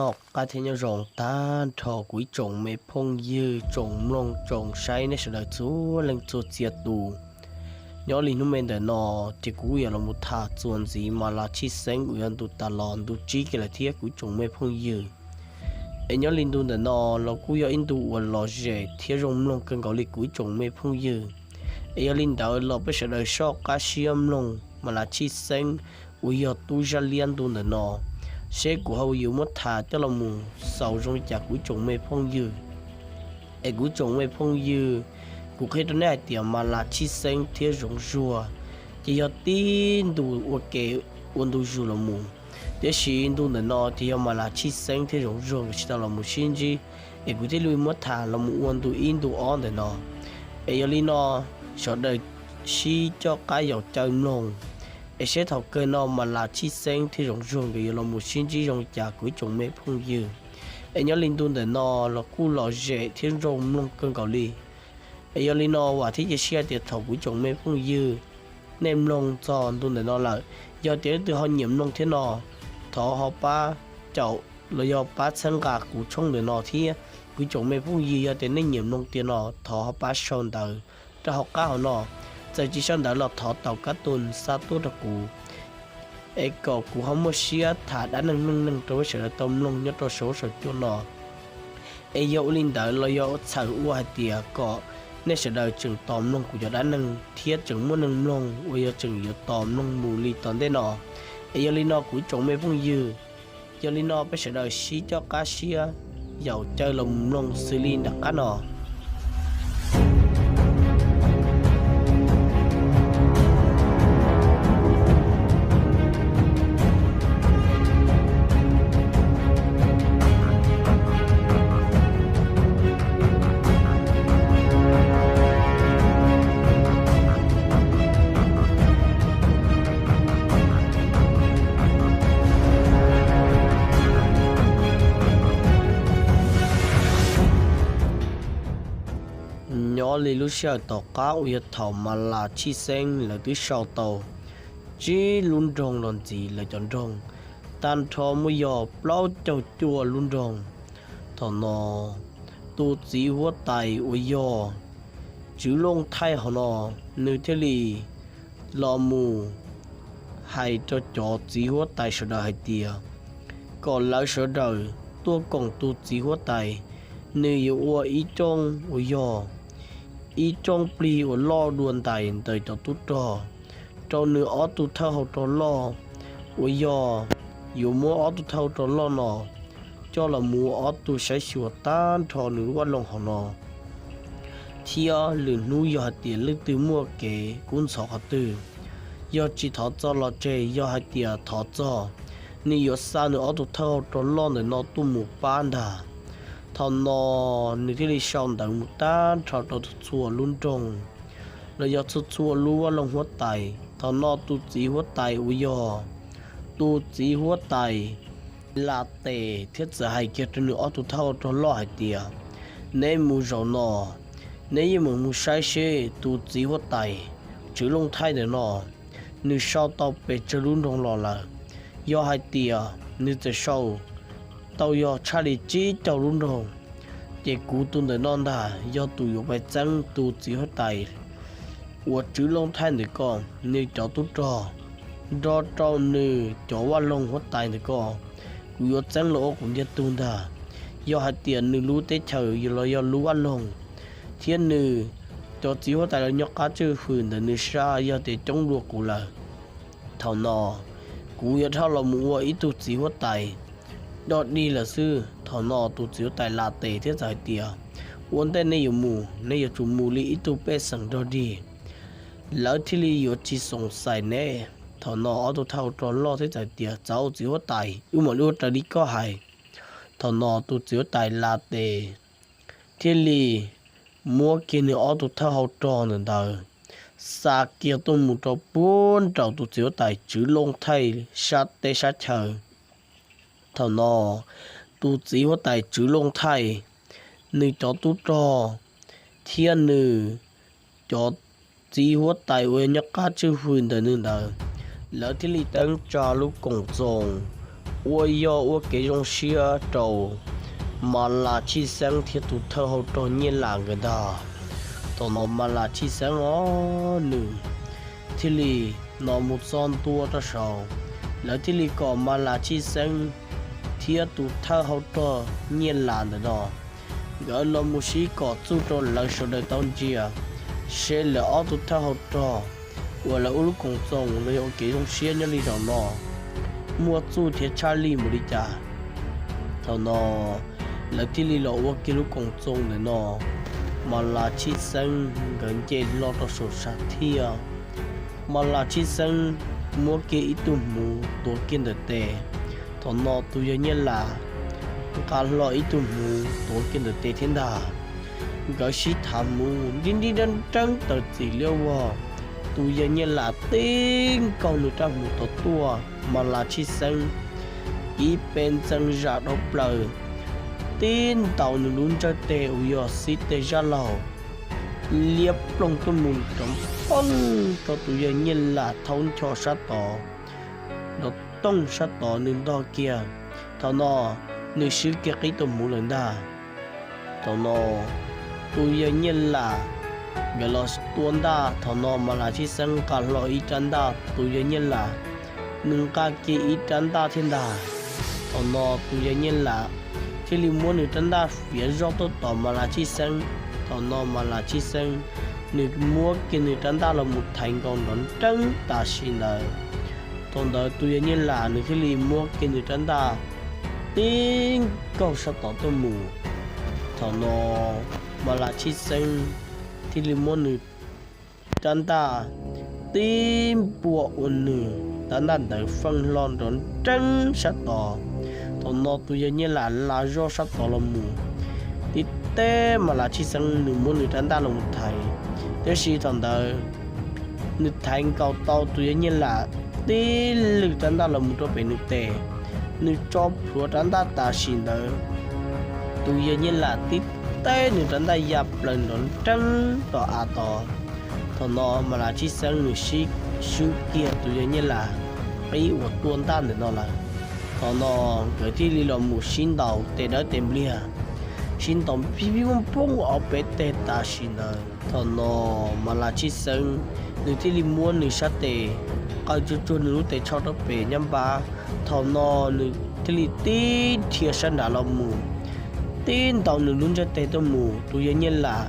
Noj qab thiab nyob zoo tag nrho kuv ib tsoom me phooj ywg, tsoom mloog tsoom saib nej sawv daws txhua leej txhua txhia tus. Nyob li hnub me ntawm no, ces kuv yuav los mus tham txuas ntxiv Mas Las Tshij Xeeb uas yog ntu tas los ntu tsib kiag lawm thiab kuv ib tsoom me phooj ywg. Es nyob li ntu ntawm no los kuj yog ib ntu uas lom zem thiab zoo mloog kawg nkaus li kuv ib tsoom me phooj ywg. Es yog li ntawd los peb sawv daws soj qab siab mloog Mas Las Tshij Xeeb uas yog tub zaj liab ntu ntawm no, seb kuv ho yuav muab tham coj los mus xaus zoo li cas kuv ib tsoom me phooj ywg. Es kuv ib tsoom me phooj ywg, kuv qhia rau nej hais tias Mas Las Tshij Xeeb thiab Zoov Zuag ces yog tib ntu ua ke ua ntu zus los mus, tiam sis ntu ntawm no ces yog Mas Las Tshij Xeeb thiab Zoov Zuag nkawd tsis tau los mus sib ntsib, es kuv thiaj li muab tham los mus ua ntu ib ntu ob ntawm no. Es yog li no, sawv daws sib coj qab yaum caw mloog, es seb thaum kawg no Mas Las Tshij Xeeb thiab Zoov Zuag nkawd yuav los mus sib ntsib zoo li cas kuv ib tsoom me phooj ywg. Es nyob li ntu ntawm no los kuj lom zem thiab zoo mloog kawg nkaus li. Es yog li no vam thiab cia siab hais tias thaum kuv ib tsoom me phooj ywg nej mloog txog ntu ntawm no lawm, yog tias leej twg ho nyiam mloog thiab no, thov ho pab caum los yog pab txhawb nqa kuv tshooj ntawm no thiab. Kuv ib tsoom me phooj ywg, yog tias nej nyiam mloog tiag no, thov ho pab sau ntawv rau hauv qab hauv no. Txawm tsis sau ntawv los thov taus kab tus xa tuaj rau kuv, es kom kuv ho muaj siab tham dab neeg neej neeg rau peb sawv daws tau mloog nyob rau saum huab saum cua no. Es yog ua li ntawd los yog txhawm ua hais tias kom nej sawv daws tseem tos mloog kuv cov dab neeg thiab tseem muaj neeg mloog uas yog tseem yuav tos mloog mus li tom ntej no. Es yog li no kuv ib tsoom me phooj ywg, yog li no peb sawv daws sib coj qab siab yaum caw los mloog xws li nram qab no. Nyob li lub sij hawm tom qab uas yog thaum Mas Las Tshij Xeeb lawv twb sau tau tsib lub nroog los ntxiv lawv cov nroog, tag nrho muaj yog plaub caug cuaj lub nroog. Thaum no tus txiv huab tais uas yog Tswv Looj Thaij hauv no, nws thiaj li los mus hais rau cov txiv huab tais sawv daws hais tias kom lawv sawv daws tuaj koom tus txiv huab tais, nws yuav ua ib rooj uas yog ib rooj plig uas loj dua ntais ntawm cov tub rog rau nws ob tug thawj hau rog loj, uas yog yuav muab ob tug thawj hau rog loj no coj los mus ua ob tug saib xyuas tag nrho nws lub vaj loog hauv no, thiab lwm hnub yog hais tias leej twg muaj kev kub ntxhov qhov twg, yog tsis thov txog los tseg, yog hais tias thov txog, nws yuav xa nws ob tug thawj hau rog loj ntawm no tuaj mus pab ntag. Thaum no nws thiaj li sau ntawv mus tag nrho rau txhua txhua lub nroog los yog txhua txhua lub vaj loog huab tais. Thaum no tus txiv huab tais uas yog tus txiv huab tais Las Tes thiab txawm hais kiag rau nws ob tug thawj hau rog loj hais tias, neb mus zaum no, neb yeej meem mus saib seb tus txiv huab tais Tswv Looj Thaij ntawm no nws sau tau pes tsawg lub nroog los lawm. Yog hais tias nws txawm sau tau yog tshaj li tsib caug lub nroog, ces kuv tus ntawm no ntag yog tus yuav pais txeeb tus txiv huab tais uas Tswv Looj Thaij ntawm ko nws cov tub rog nrog rau nws cov vaj loog huab tais ntawm ko. Kuv yuav txeeb los ua kuv ntiag tug ntag. Yog hais tias nws lub teb chaws los yog lub vaj loog thiab nws cov txiv huab tais los nyob qab tswj hwm ntawm nws sab yog tias coob dua kuv lawm, thaum no kuv yuav dhau los mus ua ib tug txiv huab tais dog dig lawm xwb. Thaum no tus txiv huab tais Las Tes thiab txawm hais tias, ua ntej nej yuav mus, nej yuav tsum mus li ib tug pej xeem dog dig, lawv thiaj li yuav tsis xoom xais neb. Thaum no ob tug thawj hau rog loj thiab txawm hais tias, txawm txiv huab tais, wb mam li ua raws li koj hais. Thaum no tus txiv huab tais Las Tes thiaj li muab kiag nws ob tug thawj hau rog ntawm ntawd xa kiag tuaj mus rau puag nraum tus txiv huab tais Tswv Looj Thaij sab teb sab chaw. Thaum no tus txiv huab tais Tswv Looj Thaij, nws cov tub rog thiab nws cov txiv huab tais uas nyob qab tswj hwm ntawm nws ntawd, lawv thiaj li teeb tsa lub koom txoos uas yog ua kev zoo siab rau Mas Las Tshij Xeeb thiab tus thawj hauv rog Nyiaj Lam nkawd ntag. Thaum no Mas Las Tshij Xeeb os nws thiaj li no mus txog ntua rau saud, lawv thiaj li kom Mas Las Tshij Xeeb thiab tus thawj hauv rog Nyiaj Lam ntawm no nkawd los mus sib kom txuj rau lawv sawv daws tau ntsia, seb lawv ob tug thawj hauv rog uas lawv ua lub koom txoos los yog ua kev zoo siab nyob li zaum no muaj txuj thiab tshaj lij npaum li cas. Thaum no lawv thiaj li los ua kiag lub koom txoos ntawm no, Mas Las Tshij Xeeb nkawd nce hlo rau saum sab thiaj. Mas Las Tshij Xeeb muab kiag ib tug hmuv tuav kiag ntawm tes. Thaum no tus yawg Nyiaj Lam nqa hlo ib tug hmuv tuav kiag ntawm tes thiab ntag. Nkawd sib tham hmuv nrib nrib nreeb nreeb tawm txim liab vog. Tus yawg Nyiaj Lam tib nkaug nws rab hmuv tod tuaj, Mas Las Tshij Xeeb ib pe ntxeev zam dhau plaws tib ntaus nws lub ntsawj teg uas yog xib teg zaj laug liab ploog tuaj mus rov poob rau tus yawg Nyiaj Lam thaub ncho sab tod, nrov tooj sab tod nws ntog kiag. Thaum no nws swb kiag qib tus hmuv lawm ntag. Thaum no tus yawg Nyiaj Lam nkawd los tua ntaj, thaum no Mas Las Tshij Xeeb nqa hlo ib rab ntaj, tus yawg Nyiaj Lam nws nqa kiag ib rab ntaj thiab ntag. Thaum no tus yawg Nyiaj Lam thiaj li muab nws rab ntaj fiav zoj tuaj tom Mas Las Tshij Xeeb. Thaum no Mas Las Tshij Xeeb nws muab kiag nws rab ntaj los mus thaiv nkaus nrov nreeb tam sim ntawd. Thaum ntawd tus yawg Nyiaj Lam nws thiaj li muab kiag nws rab ntaj tib nkaug sab tod tuaj mus. Thaum no Mas Las Tshij Xeeb thiaj li muab nws rab ntaj tib npua ua nws rab ntaj ntawd feej hlo nrov nreeb sab tod. Thaum no tus yawg Nyiaj Lam la zoj sab tod los mus, tib teb Mas Las Tshij Xeeb nws muab nws rab ntaj los mus thaiv, tiam sis thaum ntawd nws thaiv nkaus tau tus yawg Nyiaj Lam tib lwg rab ntaj los mus rau pem nws tes, nws tso plhuav rab ntaj tam sim ntawd, tus yawg Nyiaj Lam tib teb nws rab ntaj ya plaws nrov nreeb tom av tod. Thaum no Mas Las Tshij Xeeb nws sib swb kiag tus yawg Nyiaj Lam qib uas tua ntaj ntawm no lawm. Thaum no nkawd thiaj li los mus sib ntaus tes dawb tes npliag, sib ntaus pib pib poob poob ob peb teg tam sim ntawd. Thaum no Mas Las Tshij Xeeb nws thiaj li muab nws sab tes qaws tsuag tsuag nws lub tes tsho rau pem nyab npab. Thaum no nws thiaj li tib dhia sab nrad los mus, tib ntaus nws lub ntsej teg tuaj mus, tus yawg Nyiaj Lam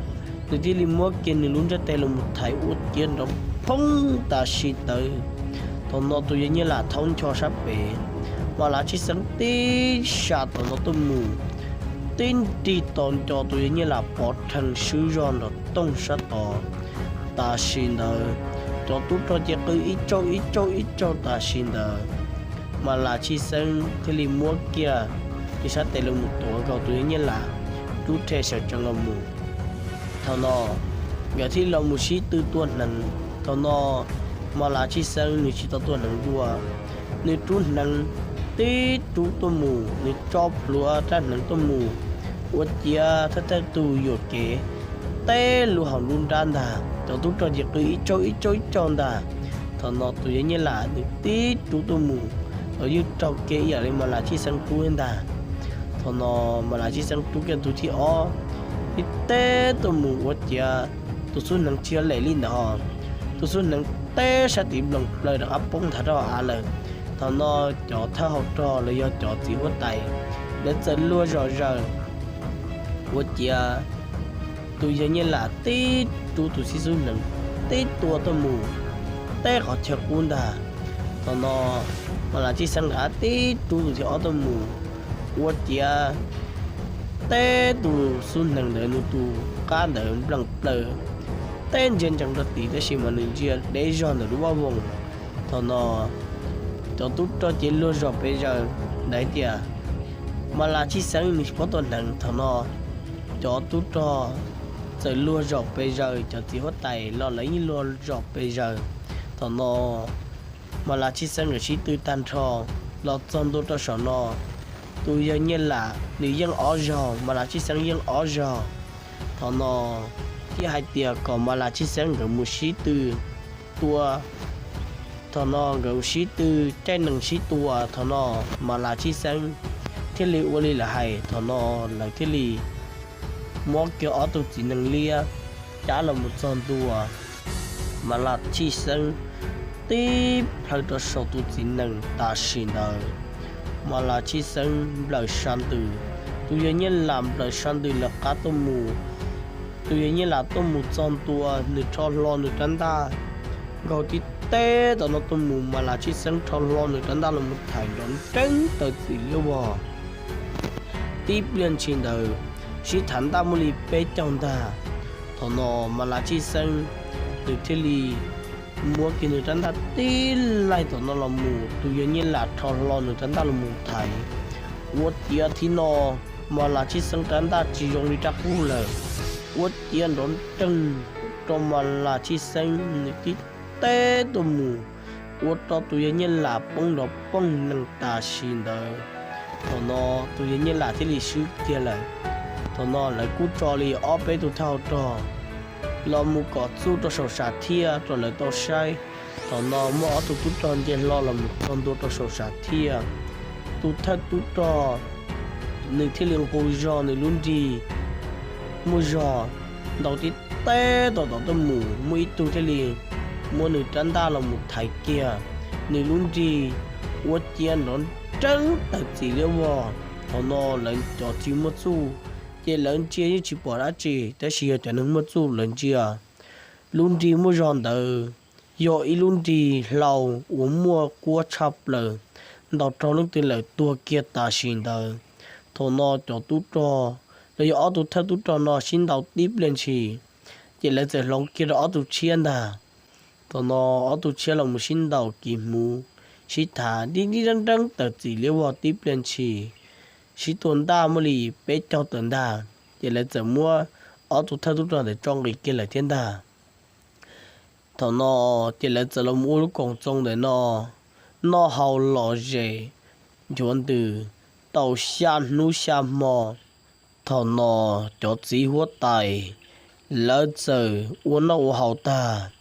nws thiaj li muab kiag nws lub ntsej teg los mus thaiv ua ciav nrov poob tam sim ntawd. Thaum no tus yawg Nyiaj Lam thaub ncho sab pem, Mas Las Tshij Xeeb tib sa tom no tuaj mus, tib nrig tos nco tus yawg Nyiaj Lam pov rhees swb zog nrov tooj sab tod. Tam sim ntawd cov tub rog ces qw ib tsaug ib tsaug ib tsaug tam sim ntawd, Mas Las Tshij Xeeb thiaj li muab kiag nws sab tes los mus tuav nkaus tus yawg Nyiaj Lam rub rhe sawv tsees los mus. Thaum no nkawd thiaj los mus sib tw tua hneev. Thaum no Mas Las Tshij Xeeb nws tsis tau tua hneev dua, nws rub hneev tib rub tuaj mus, nws tso plhuav rab hneev tuaj mus ua ciav thawj thawj tug yuam kev teb lub hauv lub nrab ntag. Cov tub rog ces qw ib tsaug ib tsaug ib tsaug ntag. Thaum no tus yawg Nyiaj Lam nws tib rub tuaj mus los yeej raug kiag ib yam li Mas Las Tshij Xeeb rub ntag. Thaum no Mas Las Tshij Xeeb rub kiag tus thib ob, tib teb tuaj mus ua ciav tus xub hneev tsis yog lem li ntawd ho, tus xub hneev teb sab tid nploos plaws rov qab poob nthav rau hauv av lawm. Thaum no cov thawj hauv rog los yog cov txiv huab tais lawv txawm luag zom zaws ua ciav tus yawg Nyiaj Lam tib rub tus xib xub hneev tib tua tuaj mus teb qhov chaw qub ntag. Thaum no Mas Las Tshij Xeeb rov qab tib rub tus thib ob tuaj mus ua ciav teb tus xub hneev ntawd nws tus qab ntawd nploos plaws, teb ntsia ntsees rau tid tab sis mas nws ntsia deb zog ntawm lub vaj voos. Thaum no cov tub rog ces luag zom pes zaws ntawd hais tias Mas Las Tshij Xeeb nws tsis paub tua hneev. Thaum no cov tub rog txawm luag zom pes zaws, cov txiv huab tais los lawv yeej luag zom pes zaws. Thaum no Mas Las Tshij Xeeb nkawd sib tw tag nrho los txog ntua rau saum no, tus yawg Nyiaj Lam nws yeej ob zaug, Mas Las Tshij Xeeb yeej ob zaug. Thaum no thiaj hais tias kom Mas Las Tshij Xeeb nkawd mus sib tw tua Thaum no nkawd sib tw caij nees sib tua, thaum no Mas Las Tshij Xeeb thiaj li ua li lawv hais, thaum no lawv thiaj li muab kiag ob tug txiv nees liab cab los mus txog ntua Mas Las Tshij Xeeb tib plhaw rau saum tus txiv nees tam sim ntawd. Mas Las Tshij Xeeb nplawm sab ntws, tus yawg Nyiaj Lam nplawm sab ntws lawv qab tuaj mus. Tus yawg Nyiaj Lam tuaj mus txog ntua, nws rho hlo nws rab ntaj nkaus tib teb tom no tuaj mus, Mas Las Tshij Xeeb rho hlo nws rab ntaj los mus thaiv nrov nreeb tawm txim liab vog. Tib pliag ntshis ntawd sib tham ntaj muaj li peb caug ntag. Thaum no Mas Las Tshij Xeeb nws thiaj li muab kiag nws rab ntaj tib laig tom no los mus, tus yawg Nyiaj Lam rho hlo nws rab ntaj los mus thaiv. Ua ciav thaum no Mas Las Tshij Xeeb rab ntaj tsis zoo li rab qub lawm, ua ciav nrov nreeg rau Mas Las Tshij Xeeb nws tib teb tuaj mus, ua rau tus yawg Nyiaj Lam poob nrov poog nees tam sim ntawd. Thaum no tus yawg Nyiaj Lam thiaj li swb kiag lawm. Thaum no lawv kuj tso li ob peb tug thawj hauv rog los mus kom txuj rau saum sam thiaj rau lawv tau saib. Thaum no muaj ob tug tub rog nce hlo los mus txog ntua rau saum sam thiaj. Tus thawj tub rog nws thiaj li nqus zog nws lub nrig muaj zog ntaus tib teb tom tom tuaj mus, muaj ib tug thiaj li muab nws rab ntaj los mus thaiv kiag nws lub nrig, ua ciav nrov nreeb tawm txim liab vog. Thaum no lawv cov tsis muaj txuj ces lawv ntsia yeej tsis pom dab tsi, tab sis yog cov neeg muaj txuj lawv ntsia, lub nrig muaj zog ntawd yog ib lub nrig hlau uas muaj kuab tshaj plaws, ntaus raug leej twg lawm tuag kiag tam sim ntawd. Thaum no cov tub rog los yog ob tug thawj tub rog no sib ntaus tib pliag ntshis, ces lawv txawm hloov kiag rau ob tug tshiab ntag. Thaum no ob tug tshiab los mus sib ntaus kiag hmuv, sib tham dib dib nreeb nreeb tawm txim liab vog tib pliag ntshis, sib tua ntaj muaj li peb caug tawm ntag, ces lawv txawm muab ob tug thawj tub rog ntawd tso nqis kiag lawm thiab ntag. Thaum no ces lawv txawm los mus ua lub koom txoos ntawm no, noj haus lom zem, nchuav ntws tau xya hnub xya hmo. Thaum no cov txiv huab tais lawv txawm ua noj ua haus tag,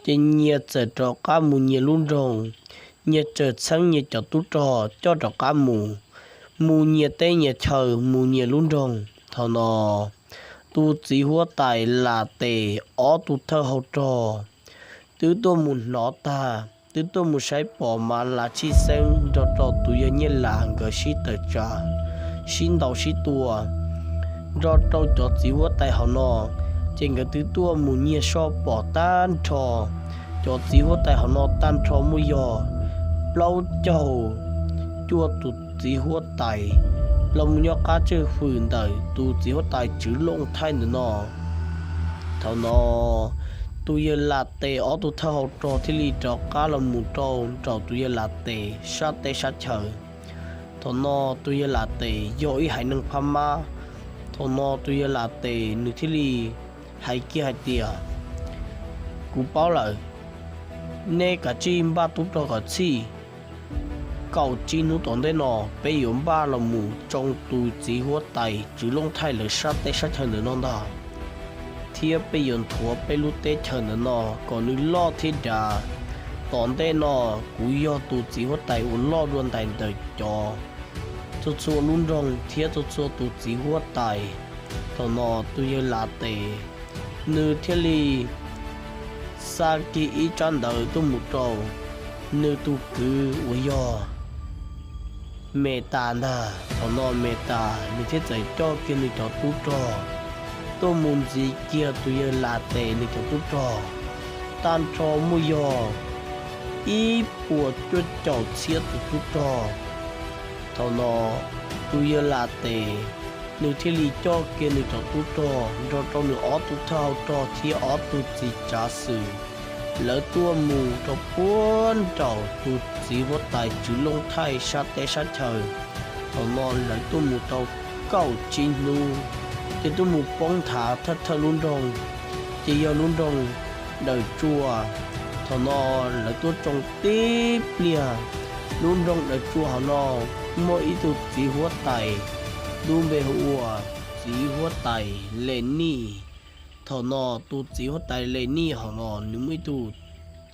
ces nyias txawm rov qab mus nyias lub nroog, nyias txawm txheeb nyias cov tub rog coj rov qab mus, mus nyias teb nyias chaw mus nyias lub nroog. Thaum no tus txiv huab tais Lam Tes ob tug thawj hauv rog twb tuaj mus hnov tag, twb tuaj mus saib pom Mas Las Tshij Xeeb nrog rau tus yawg Nyiaj Lam nkawd sib tawm tsam, sib ntaus sib tua nrog rau cov txiv huab tais hauv no, ces nkawd twb tuaj mus nyiag soj pom tag nrho. Cov txiv huab tais hauv no tag nrho muaj yog plaub caug cuaj tus txiv huab tais los mus nyob qab tswj hwm ntawm tus txiv huab tais Tswv Looj Thaij ntawm no. Thaum no tus yawg Lam Tes ob tug thawj hauv rog thiaj li rov qab los mus rau nraum tus yawg Lam Tes sab teb sab chaw. Thaum no tus yawg Lam Tes yog ib haiv neeg phab mab. Thaum no tus yawg Lam Tes nws thiaj li hais kiag hais tias, kuv paub lawm, neb kav tsij npaj tub rog kom txhij. Kaum tsib hnub tom ntej no peb yuav npaj los mus tsoo tus txiv huab tais Tswv Looj Thaij lawv sab teb sab chaw ntawm no ntag, thiab peb yuav nthuav peb lub teb chaws ntawm no kom nws loj thiab dav. Tom ntej no kuv yog tus txiv huab tais uas loj dua ntais ntawm cov txhua txhua lub nroog thiab txhua txhua tus txiv huab tais. Thaum no tus yawg Lam Tes nws thiaj li xa kiag ib tsab ntawv tuaj mus rau nws tus kwv uas yog Me Tas ntag. Thaum no Me Tas nws thiaj txawm coj kiag nws cov tub rog tuaj mus ntxiv kiag tus yawg Lam Tes nws cov tub rog, tag nrho muaj yog ib puas cuaj caum txhiab tus tub rog. Thaum no tus yawg Lam Tes nws thiaj li coj kiag nws cov tub rog nrog rau nws ob tug thawj hauv rog thiab ob tug txiv tsav xwm, lawv tuaj mus rau puag nraum tus txiv huab tais Tswv Looj Thaij sab teb sab chaw. Thaum no lawv tuaj mus tau kaum tsib hnub, ces tuaj mus poob nthav thawj thawj lub nroog, ces yog lub nroog Dawm Tsua. Thaum no lawv tuaj tsoo tib pliag, lub nroog Dawm Tsua hauv no muaj ib tug txiv huab tais, lub npe hu ua txiv huab tais Les Nij. Thaum no tus txiv huab tais Les Nij hauv no nws muaj ib tug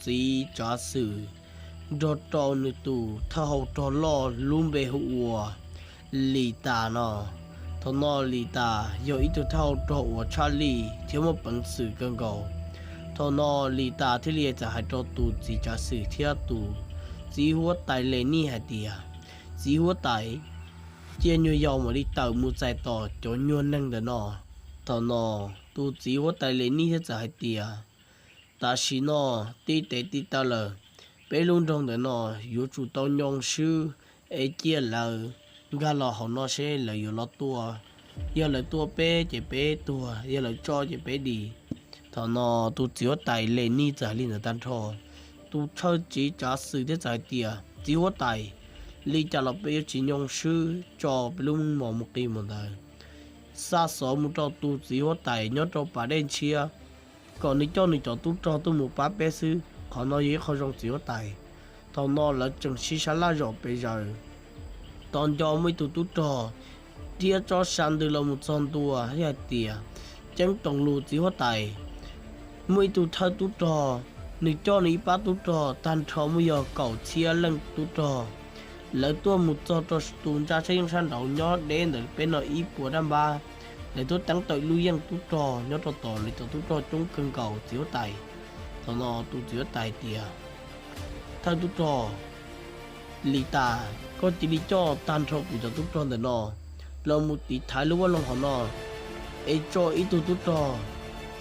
txiv tsav xwm, nrog rau nws tus thawj hau rog loj lub npe hu ua Lis Tas no. Thaum no Lis Tas yog ib tug thawj hau rog uas tshaj lij thiab muaj peev xwm kawg nkaus. Thaum no Lis Tas thiaj li txawm hais rau tus txiv tsav xwm thiab tus txiv huab tais Les Nij hais tias, Txiv huab tais, cia nyuag yaus mam li tawm mus txais tos cov nyuag neeg ntawm no. Thaum no tus txiv huab tais Les Nij thiaj txawm hais tias, Tam sim no tib tes tib taw lawm, peb lub nroog ntawm no yuav tsum tau nyoo swb es cia lawv nkag los hauv no seb lawv yuav los tua. Yog lawv tua peb ces peb tuag, yog lawv tso ces peb dim. Thaum no tus txiv huab tais Les Nij txawm hais li ntawd tag nrho, tus thawj txiv tsav xwm thiaj txawm hais tias, Txiv huab tais, li cas los peb yuav tsis nyoo swb tso peb lub mos mus qi mus ntawd, xa xov mus rau tus txiv huab tais nyob rau pas dej ntshiab, kom nws coj nws cov tub rog tuaj mus pab peb xwb. Qhov no yog ib qho zoo, txiv huab tais. Thaum no lawv tseem sib sab laj zom pes zaws, tos nco muaj ib tug tub rog thiab tsob sa ntws los mus txog ntua thiab hais tias, Ceeb toom lus, txiv huab tais, muaj ib tug thawj tub rog, nws coj nws ib pab tub rog tag nrho muaj yog kaum txhiab leej tub rog. Lawv tuaj mus txog rau tus ntsa sab yeej sab nraud nyob deb ntawm peb no ib puas dab npab. Lawv tuaj teeb tau ib lub yeej tub rog nyob rau tod, lawv cov tub rog coob kawg nkaus, txiv huab tais. Thaum no tus txiv huab tais tias, Thawj tub rog Lis Tas, koj cia li coj tag nrho kuv cov tub rog ntawm no los mus tiv thaiv lub vaj loog hauv no, es tso ib tug tub rog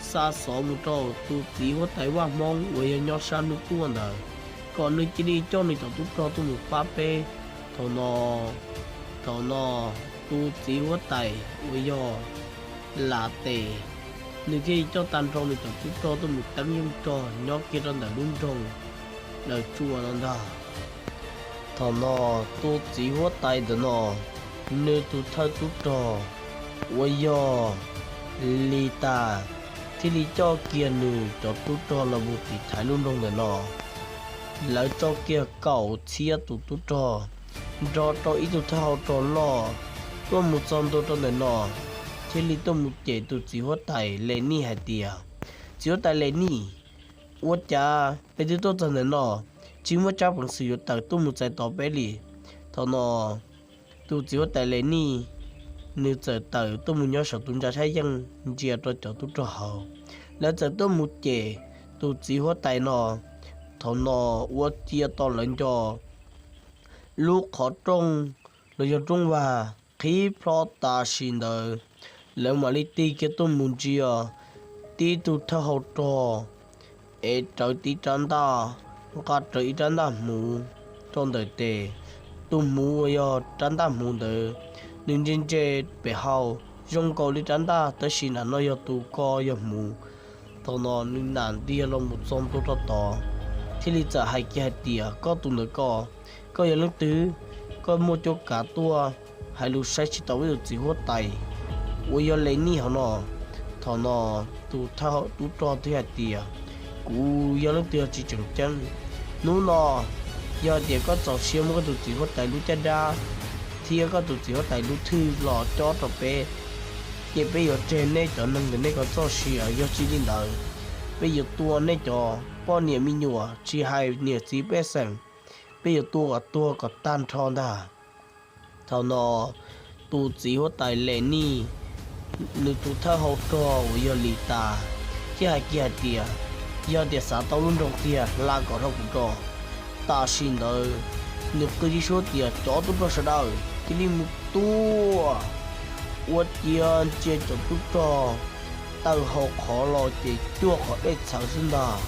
xa xov mus rau tus txiv huab tais Vaj Hmoob uas yog nyob sab hnub tuaj ntawd, kom nws cia li coj nws cov tub rog tuaj mus pab peb. Thaum no, thaum no tus txiv huab tais uas yog Lis Tas, nws thiaj li coj tag nrho nws cov tub rog tuaj mus teeb yeej rog nyob kiag rau ntawm lub nroog Daws Tsua no ntag. Thaum no tus txiv huab tais ntawm no, nws tus thawj tub rog uas yog Lis Tas thiaj li coj kiag nws cov tub rog los mus tiv thaiv lub nroog ntawm no. Lawv tso kiag kaum txhiab tus tub rog nrog rau ib tug thawj hau rog loj tuaj mus txog ntua rau ntawm no, thiaj li tuaj mus cem tus txiv huab tais Les Nij hais tias, Txiv huab tais Les Nij, ua cas peb twb tuaj txog ntawm no tsis muaj tsab peev xwm yuav tawm tuaj mus txais tos peb li? Thaum no tus txiv huab tais Les Nij, nws txawm tawm tuaj mus nyob saum tus ntsa sab yeej ntsia rau cov tub rog hauv. Lawv txawm tuaj mus cem tus txiv huab tais no. Thaum no ua cia tos lawv nco lub qhov rooj los yog rooj vag qhib plho tam sim ntawd, lawv mam li tig kiag tuaj mus ntsia tib tug thawj hau rog es rawv tib rab ntaj, nqa rawv ib rab ntaj hmuv rau ntawm tes. Tus hmuv uas yog rab ntaj hmuv ntawd, nws ntse ntse pem hau, zoo nkaus li rab ntaj, tab sis nram no yog tus ko yog hmuv. Thaum no nws nam ntiag los mus txog ntua rau tod, thiaj li txawm hais kiag hais tias, Koj tus ntawd ko, koj yog leej twg? Koj muaj cuab kav tuaj hais lus saib tsis taus peb tus txiv huab tais uas yog Les Nij hauv no? Thaum no tus thawj tub rog thiaj hais tias, Kuv yog leej twg tsis tseem ceeb. Hnub no yog tias koj txaus siab muab koj tus txiv huab tais lub caj dab thiab koj tus txiv huab tais lub thwj los cob rau peb, ces peb yuav tseg nej cov neeg ntawm nej kom txoj sia. Yog tsis li ntawd, peb yuav tua nej cov poj niam me nyuam, tsis hais niam txiv pej xeem, peb yuav tua kom tuag kom tag nrho ntag. Thaum no tus txiv huab tais Les Nij, nws tus thawj hau rog uas yog Lis Tas, thiaj hais kiag hais tias, Yog tias xav tau lub nroog tiag, hla kom rau kuv rau. Tam sim ntawd nws qw ib suab tias, Cov tub rog sawv daws cia li mus tua! Ua ciav ntsia cov tub rog taw hau qhov los ces cuaj qhov dej txhawv xwb ntag.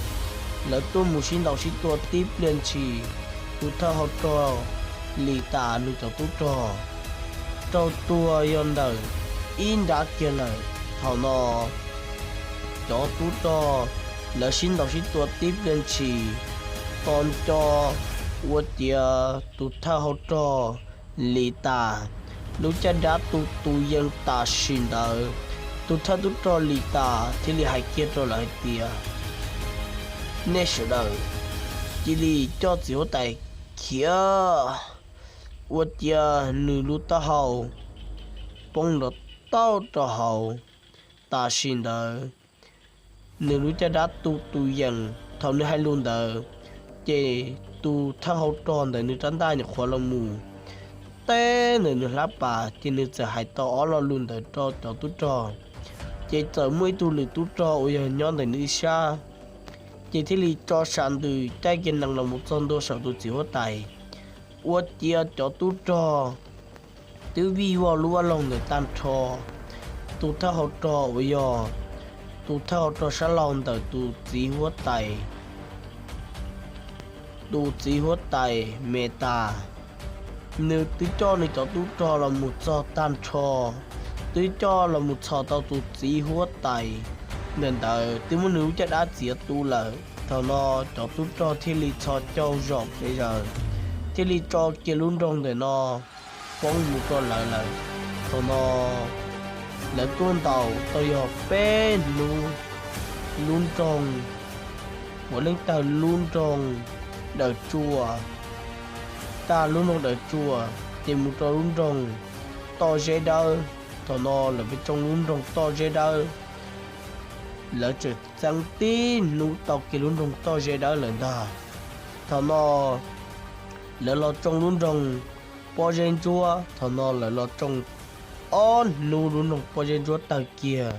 Lawv tuaj mus sib ntaus sib tua tib pliag ntshis, tus thawj hau rog Lis Tas nws cov tub rog raug tuag yog ntawm ib nrab kiag lawm. Thaum no cov tub rog lawv sib ntaus sib tua tib pliag ntshis, tos nco ua ciav tus thawj hau rog Lis Tas lub caj dab tu tu yees tam sim ntawd. Tus thawj tub rog Lis Tas thiaj li hais kiag rau lawv hais tias, Nej sawv daws cia li coj txiv huab tais khiav! Ua ciav nws lub taub hau poob nrov tauj rau hauv. Tam sim ntawd nws lub caj dab tu tu yees. Thaum nws hais lus ntawd ces tus thawj hau rog ntawm nws rab ntaj nyuam qhuav los mus teb ntawm nws hlab pas, ces nws txawm hais tau ob lo lus ntawd rau cov tub rog. Ces txawm muaj ib tug lwm tub rog uas yog nyob ntawm nws ib sab, ces thiaj li tso sam ntws caij kiag nees los mus txog ntua saum tus txiv huab tais. Ua ciav cov tub rog twb vij vaj lub vaj loog ntawm tag nrho. Tus thawj hau rog uas yog tus thawj hau rog sab laug ntawm tus txiv huab tais, tus txiv huab tais Mes Tas, nws twb coj nws cov tub rog los mus txog tag nrho, twb coj los mus txhom tau tus txiv huab tais ntawm ntawd twb muab nws lub caj dab txiav tu lawm. Thaum no cov tub rog thiaj li txhos caug zom pes zaws, thiaj li tso kiag lub nroog ntawm no poob mus rau lawv lawm. Thaum no lawv tuaj ntaus tau yog peb hnub, lub nroog, puav leej tag lub nroog Dawm Tsua, tag lub nroog Dawm Tsua ces mus rau lub nroog Toj Zeb Dawb. Thaum no lawv peb tsoo lub nroog Toj Zeb Dawb, lawv tseem txeeb tib hnub tau kiag lub nroog Toj Zeb Dawb lawm ntag. Thaum no lawv los tsoo lub nroog Pob Zeb Ntsuab, thaum no lawv los tsoo ob hnub lub nroog Pob Zeb Ntsuab tawg kiag.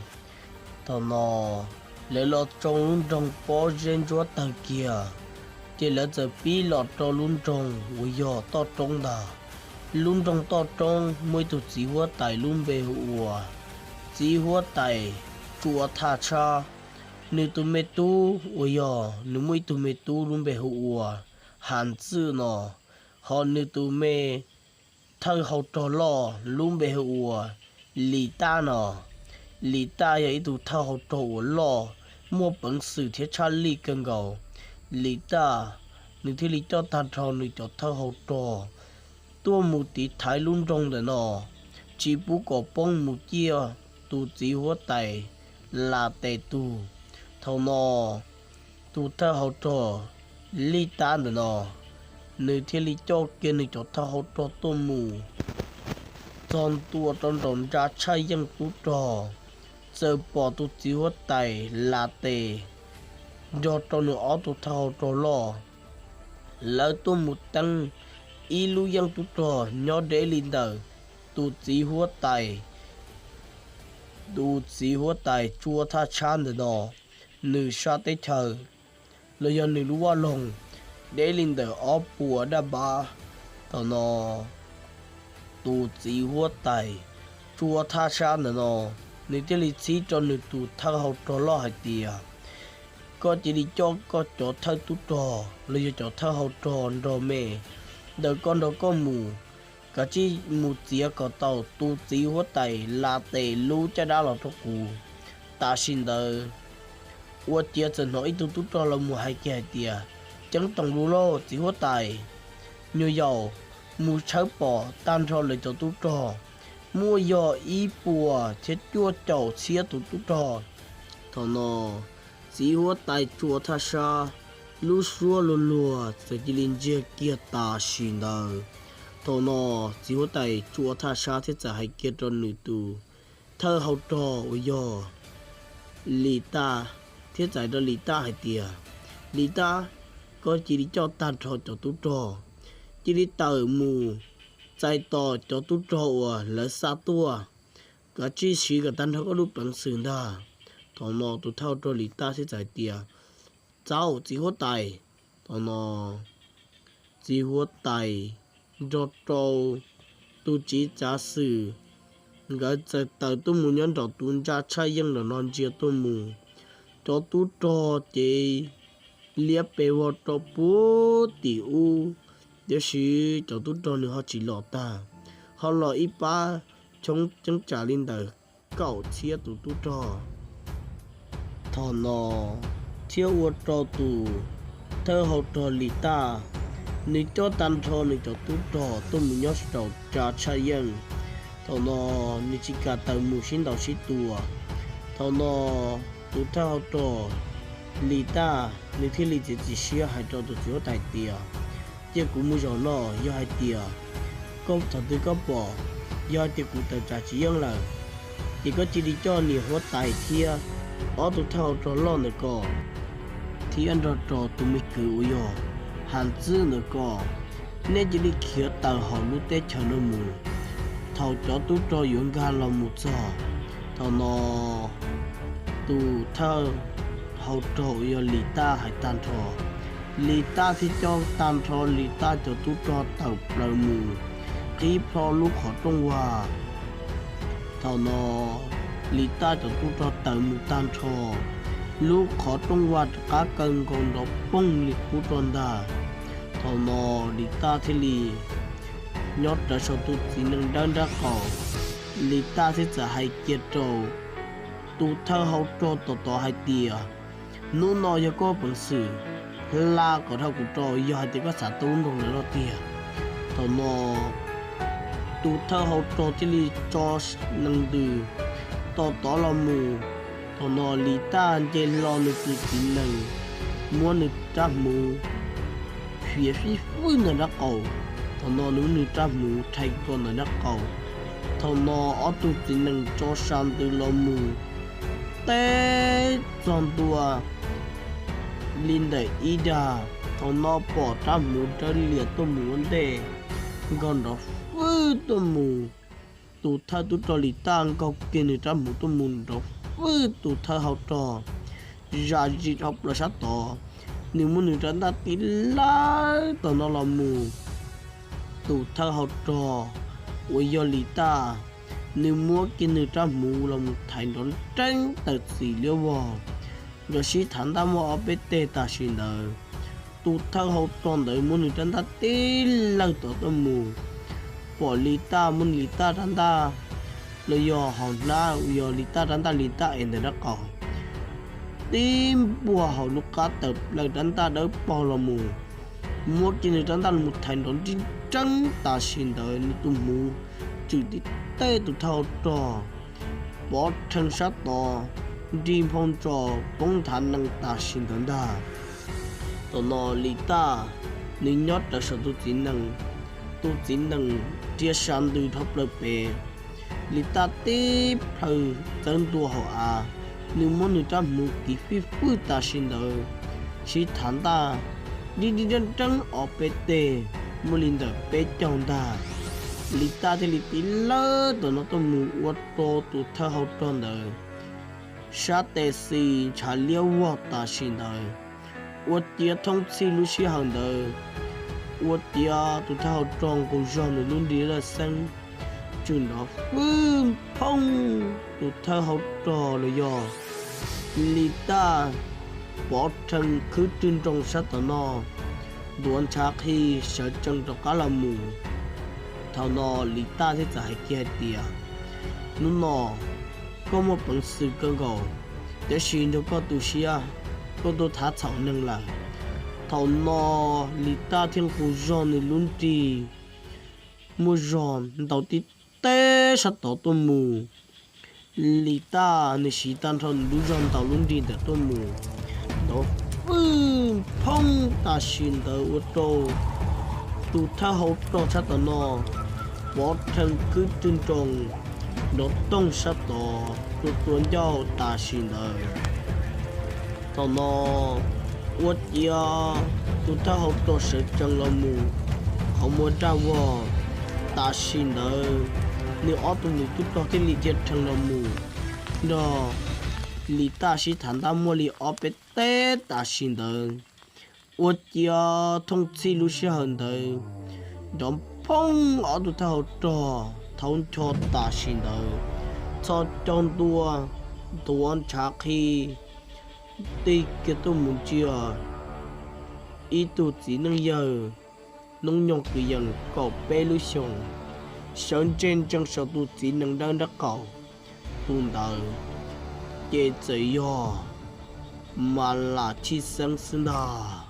Thaum no lawv los tsoo lub nroog Pob Zeb Ntsuab tawg kiag, ces lawv txawm pib los rau lub nroog uas yog Toj Roob ntag. Lub nroog Toj Roob muaj ib tug txiv huab tais lub npe hu ua txiv huab tais Tsua Thaj Tshab. Nws tus me tub uas yog, nws muaj ib tug me tub lub npe hu ua Has Txwj no, ho nws tus me thawj hau rog loj lub npe hu ua Lis Taj no. Lis Taj yog ib tug thawj hau rog uas loj, muaj peev xwm thiab tshaj lij kawg nkaus. Lis Taj nws thiaj li coj tag nrho nws cov thawj hau rog tuaj mus tiv thaiv lub nroog ntawm no, tsis pub kom poob mus ciaj tus txiv huab tais Las Tes tug. Thaum no tus thawj hau rog Lis Taj ntawm no, nws thiaj li coj kiag nws cov thawj hau rog tuaj mus txog ntua rau nraum ntsa tshaj yeej tub rog, txawm pom tus txiv huab tais Las Tes nrog rau nws ob tug thawj hau rog loj, lawv tuaj mus teeb ib lub yeej tub rog nyob deb li ntawm tus txiv huab tais, tus txiv huab tais Tsua Thaj Tshab ntawm no, nws sab teb chaws los yog nws lub vaj loog deb li ntawm ob puas daj npab. Thaum no tus txiv huab tais Tsua Thaj Tshab ntawm no, nws thiaj li txib rau nws tus thawj hau rog loj hais tias, koj cia li coj koj cov thawj tub rog los yog cov thawj hau rog nrog me ntawm koj nrog koj mus, kav tsij mus txiav kom tau tus txiv huab tais Las Tes lub caj dab los rau kuv. Tam sim ntawd ua ciav txawm hnov ib tug tub rog los mus hais kiag hais tias, ceeb toom lus lauj txiv huab tais, nyuam yaus mus tshawb pom tag nrho lawv cov tub rog, muaj yog ib puas thiab cuaj caum txhiab tus tub rog. Thaum no txiv huab tais Tsua Thaj Tshab lub suab luag luag txawm cia li ntsiag kiag tam sim ntawd. Thaum no txiv huab tais Tsua Thaj Tshab thiaj txawm hais kiag rau nws tus thawj hau rog uas yog Lis Taj, thiab txais rau Lis Taj hais tias, Lis Taj, koj cia li coj tag nrho cov tub rog, cia li tawm mus txais tos cov tub rog uas lawv xa tuaj, kav tsij siv kom tag nrho koj lub peev xwm ntag. Thaum no tus thawj hau rog Lis Taj thiaj txawm hais tias, txaus txiv huab tais. Thaum no txiv huab tais nrog rau tus tsiv tsav xwm, nkawd txawm tawm tuaj mus nyob nraum tus ntsa tshaj yeej nram no ntsia tuaj mus. Cov tub rog ces liab pes vog rau puag tim ub, tiam sis cov tub rog nws ho tsis los tag, ho los ib pab choob ceeb tsam li ntawm kaum txhiab tus tub rog. Thaum no thiab ua rau tus thawj hau rog Lis Taj, nws coj tag nrho nws cov tub rog tuaj mus nyob saum tsa tshaj yeej. Thaum no nws tsis kam tawm mus sib ntaus sib tua. Thaum no tus thawj hau rog Lis Taj nws thiaj li txiav txim siab hais rau tus txiv huab tais tias, cia kuv mus zaum no, yog hais tias koj thaum twg koj pom, yog hais tias kuv tawm tsam tsis yeej lawm, ces koj cia li coj niam huab tais thiab ob tug thawj hau rog loj ntawm ko thiab nrog rau tus me kwv uas yog has txwb ntawm ko, nej cia li khiav tawm hauv lub teb chaws no mus. Thaum cov tub rog yuav nkag los mus txog, thaum no tus thawj hau rog uas yog Lis Taj hais tag nrho, Lis Taj thiaj coj tag nrho Lis Taj cov tub rog tawm plaws mus qhib plho lub qhov rooj vag. Thaum no Lis Taj cov tub rog tawm mus tag nrho, lub qhov rooj vag rov qab kaw nkaus nrov poog li qub rau ntag. Thaum no Lis Taj thiaj li nyob rawv saum tus txiv nees dawb nraub qaum. Lis Taj thiaj txawm hais kiag rau tus thawj hau rog tom tod hais tias, hnub no yog koj peev xwm hla kom dhau kuv rau, yog hais tias koj xav tau lub nroog ntawd no tiag. Thaum no tus thawj hau rog thiaj li tso nees ntws tom tod los mus. Thaum no Lis Taj nce hlo nws tus txiv nees, muab nws rab hmuv fiav fij fwj ntawm nraub qaum. Thaum no nws muab nws rab hmuv rhais nkaus ntawm nraub qaum. Thaum no ob tug txiv nees tso sa ntws los mus teb txog ntua li ntawm ib dag. Thaum no pom rab hmuv dawb lias tuaj mus ua ntej, nkaus nrov fwj tuaj mus. Tus thawj tub rog Lis Taj nkaug kiag nws rab hmuv tuaj mus nrov fwj tus thawj hau rog zam zis dhau plaws sab tod. Nws muab nws rab ntaj tib lawj tom no los mus. Tus thawj hau rog uas yog Lis Taj, nws muab kiag nws rab hmuv los mus thaiv nrov nreeb tawm txim liab vog, nrov sib thav ntaj muaj ob peb teg tam sim ntawd. Tus thawj hau rog ntawd muab nws rab ntaj tib lawj tom tuaj mus, pom Lis Taj muab Lis Taj rab ntaj los yog hauv hnab uas yog Lis Taj rab ntaj, Lis Taj ev ntawm nraub qaum, tib npuaj hauv lub qab tawm plaws rab ntaj dawb paug los mus, muab kiag nws rab ntaj los mus thaiv nrov nrib nreeb tam sim ntawd nws tus hmuv tswm tib teg tus thawj hau rog pov rhees sab tod, nrig nphoo ntsos poob nthav nees tam sim ntawd ntag. Thaum no Lis Taj nws nyob rawv saum tus txiv nees, tus txiv nees ria sa ntws dhau plaws pem. Lis Taj tib plhaw txawb ntua hauv av, nws muab nws rab hmuv kiv fij fwj tam sim ntawd, sib thav ntaj dib dib nreeb nreeb ob peb teg, muaj li ntawm peb caug ntag. Lis Taj thiaj li tib lawj tom no tuaj mus ua rau tus thawj hau rog ntawd sab tes xis ntshav liab vog tam sim ntawd. Ua ciav thooj txhij lub sij hawm ntawd, ua ciav tus thawj hau rog nqus zog nws lub nrig laj xeeb, tswm nrov fwj phooj. Tus thawj hau rog los yog Lis Taj pov rhees khwb rwg nroos sab tom no, ntuav ntshav qhi sawv tsees rov qab los mus. Thaum no Lis Taj thiaj txawm hais kiag hais tias, hnub no koj muaj peev xwm kawg nkaus, tab sis nrog koj tu siab, koj tuaj thab txhaum neeg lawm. Thaum no Lis Taj thiaj nqus zog nws lub nrig muaj zog ntaus tib teg sab tod tuaj mus. Lis Taj nws siv tag nrho nws lub zog ntaus lub nrig ntawd tuaj mus, nrov fwj phooj tam sim ntawd ua rau tus thawj hau rog sab tom no pov rhees khwb rwg nroos nrov toog sab tod tua tua ncauj tam sim ntawd. Thaum no ua ciav tus thawj hau rog sawv tsees los mus qhov muag raj vog. Tam sim ntawd nws ob tug me tub rog thiaj li cia rhees los mus nrog Lis Taj sib thav ntaj muaj li ob peb teg tam sim ntawd. Ua ciav thooj txhij lub sij hawm ntawd nrov phooj, ob tug thawj hau rog thaub ncho tam sim ntawd txhos caug ntua, ntuav ntshav qhi tig kiag tuaj mus ntsia ib tug txiv neej yawg hnub nyoog kwv yees kaum peb lub xyoos, sawv ntseg ntsees saum tus txiv nees dawb nraub qaum. Tus ntawd ces txawm yog Mas Lam Chij Xeeb xwb ntag.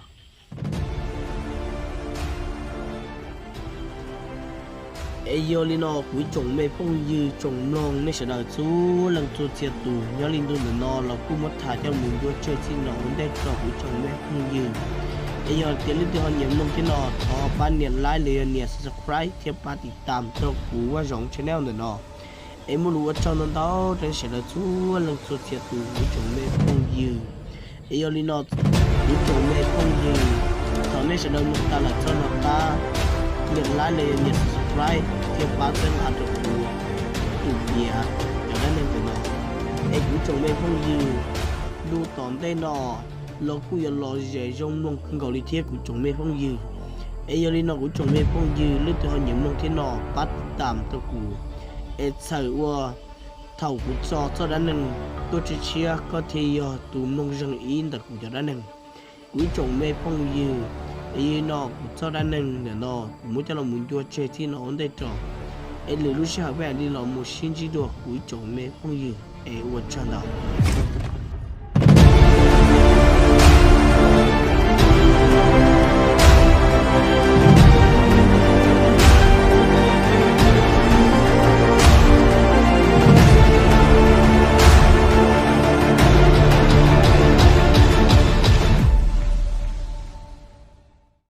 Es yog li no kuv ib tsoom me phooj ywg tsoom mloog nej sawv daws txhua leej txhua txhia tus nyob li ntu ntawm no los kuj muab tham coj mus ncua tsawg txij no ua ntej rau kuv ib tsoom me phooj ywg. Es yog tias leej twg ho nyiam mloog thiab no thov pab nias like los yog nias subscribe thiab pab tiv tam rau kuv Vaj Zoov channel ntawm no. Es muaj lus ua tsaug ntau ntau rau nej sawv daws txhua leej txhua txhia tus kuv ib tsoom me phooj ywg. Es yog li no kuv ib tsoom me phooj ywg, thaum Nej sawv daws mloog tas lawm txhob nco qab nias like los yog nias subscribe thiab pab txhawb nqa rau kuv tus piav cov dab neeg ntawm no. Es kuv tsoom me phooj ywg, lub tom ntej no los kuj yuav los zem zoo mloog kawg nkaus li thiab kuv tsoom me phooj ywg. Es yog li no kuv tsoom me phooj ywg leej twg ho nyiam mloog thiab no pab tam rau kuv, es txhawm ua thaum kuv tso txoj dab neeg tuaj tshiab tshiab koj thiaj yog tus mloog zeeg ib ntawm kuv cov dab neeg. Kuv ib tsoom me phooj ywg, es yog li no kuv txoj dab neeg ntawm no kuv muab coj los mus ncua tseg txij no ua ntej tso, es lwm lub sij hawm peb mam li los mus sib ntsib dua kuv ib tsoom me phooj ywg, es ua tsaug ntau.